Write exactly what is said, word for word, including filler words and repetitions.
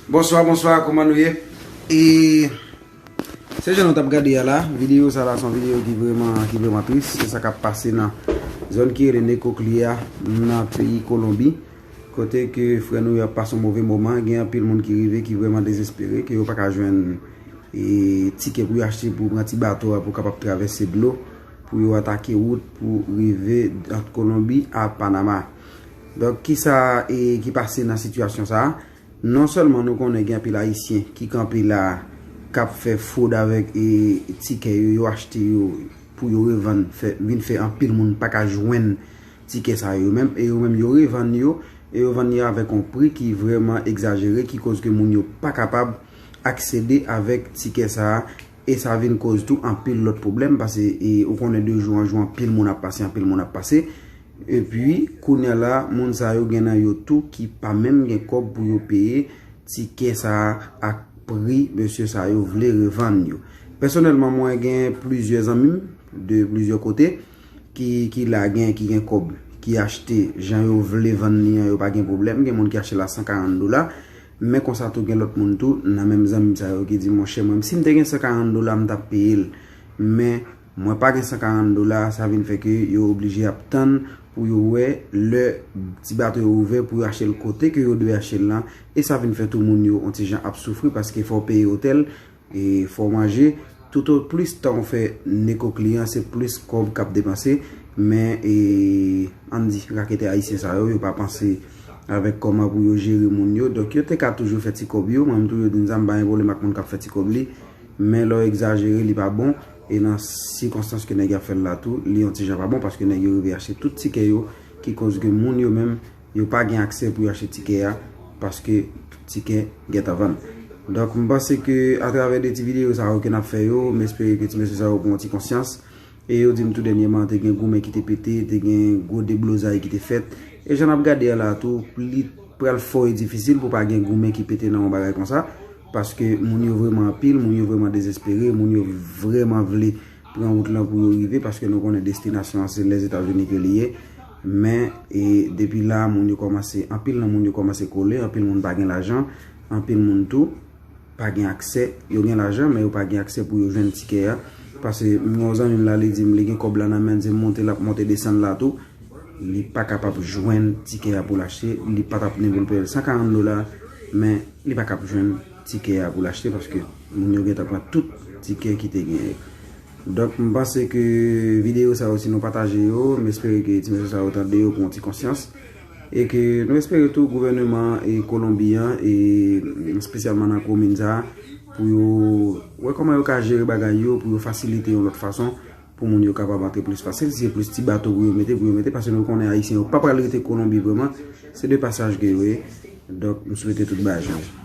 Bonswa, bonswa, kòman nou ye? E se jan nou t ap gade a la, videyo sa la se yon videyo ki vrèman, ki vrèman tris. Se sa k ap pase nan zòn ki rele Necoclí a, nan peyi Kolonbi. Kote ke frè nou yo ap pase yon move moman, gen anpil moun ki rive ki vrèman dezespere, ke yo pa ka jwenn e, tikè pou yo achte pou pran ti bato a pou kapab travèse dlo, pou yo atake wout pou rive ant Kolonbi a Panama. Donk, kisa e, ki pase nan sitiyasyon sa a? Non sèlman nou konnen gen anpil Ayisyen ki kanpe la, k ap fè fwod avèk e, tikè yo, yo achte yo pou yo revann, fè, vin fè anpil moun pa ka jwenn tikè sa yo menm, e yo menm yo revann yo, e yo vann yo avèk yon pri ki vrèman egzajere, ki koz ke moun yo pa kapab aksede avèk tikè sa a, e sa vin koz tou anpil lòt pwoblèm, paske e, ou konnen de jou an jou anpil moun ap pase, anpil moun ap pase, epi kounye a la, moun sa yo gen nan yo tou ki pa menm gen kòb pou yo peye tikè sa a ak pri mesye sa yo vle revann yo. Pèsonèlman, mwen gen plizyè zanmi m de plizyè kote ki, ki la gen, ki gen kòb, ki achte jan yo vle vann li an, yo pa gen pwoblèm. Gen moun ki achte l a san karant dola, men konsa tou gen lòt moun tou nan menm zanmi m sa yo ki di, monchè, mwen, si m te gen san karant dola, m t ap peye l. Men mwen pa gen san karant dola, sa vin fè ke yo oblije ap tann pou yo wè lè ti bato yo ouvè pou yo achte l kote ke yo dwe achte l lan. E sa vin fè tou moun yo on ti jan ap soufri paske fò w peye otèl, e fò w manje. Tout o plis tan w fè Necoclí an, se plis kòb k ap depanse. Men e, ann di, raketè ayisyen sa yo, yo pa panse avèk kòman pou yo jere moun yo. Donk, yo te ka toujou fè ti kòb yo. Mwen menm tou, yo di m sa, m pa gen pwoblèm ak moun k ap fè ti kòb li. Men lè w egzajere, li pa bon. E nan sikonstans ke nèg yo ap fè l la tou, li yon ti jan pa bon, paske nèg yo rive achte tout tikè yo, ki koz ke moun yo menm, yo pa gen aksè pou yo achte tikè a, paske tout tikè gentan vann. Donk, m panse ke atravè de ti videyo sa yo ke n ap fè yo, m espere ke ti mesye sa yo pran ti konsyans. E yo di m tou dènyèman, te gen goumen ki te pete, te gen gwo deblozay ki te fèt. E jan n ap gade a la tou, li pral fò e difisil pou pa gen goumen ki pete nan yon bagay konsa, paske moun yo vrèman anpil, moun yo vrèman dezespere, moun yo vrèman vle pran wout lan pou yo rive, paske nou konnen destinasyon an se Lèzetazini ke li ye. Men, e, depi la, moun yo kòmanse, anpil nan moun yo kòmanse kole, anpil moun pa gen lajan, anpil moun tou pa gen aksè, yo gen lajan, men yo pa gen aksè pou yo jwenn tikè a. Paske m gen yon zanmi m la, li di m, li gen kòb la nan men l, se monte l ap monte desann la tou. Li pa kapab jwenn tikè a pou l achte, li pa t ap ni pou l peye l san karant dola, men li pa kab jwenn tikè a pou l achte, paske moun yo gentan pran tout tikè ki te genyen. Donk, m panse ke videyo sa yo, si nou pataje yo, m espere ke ti mesye sa yo tande yo pran ti konsyans. E ke nou espere tou gouvèneman e Kolonbi an, e espesyalman nan komin sa a, pou yo wè kòman yo ka jere bagay yo, pou yo fasilite yon lòt fason, pou moun yo kapab antre plis fasil. Si se plis ti bato pou yo mete, pou yo mete, paske nou konnen Ayisyen yo pa pral rete Kolonbi vrèman, se de pasaj ke yo ye. Donk, m swete tout bagay chanje.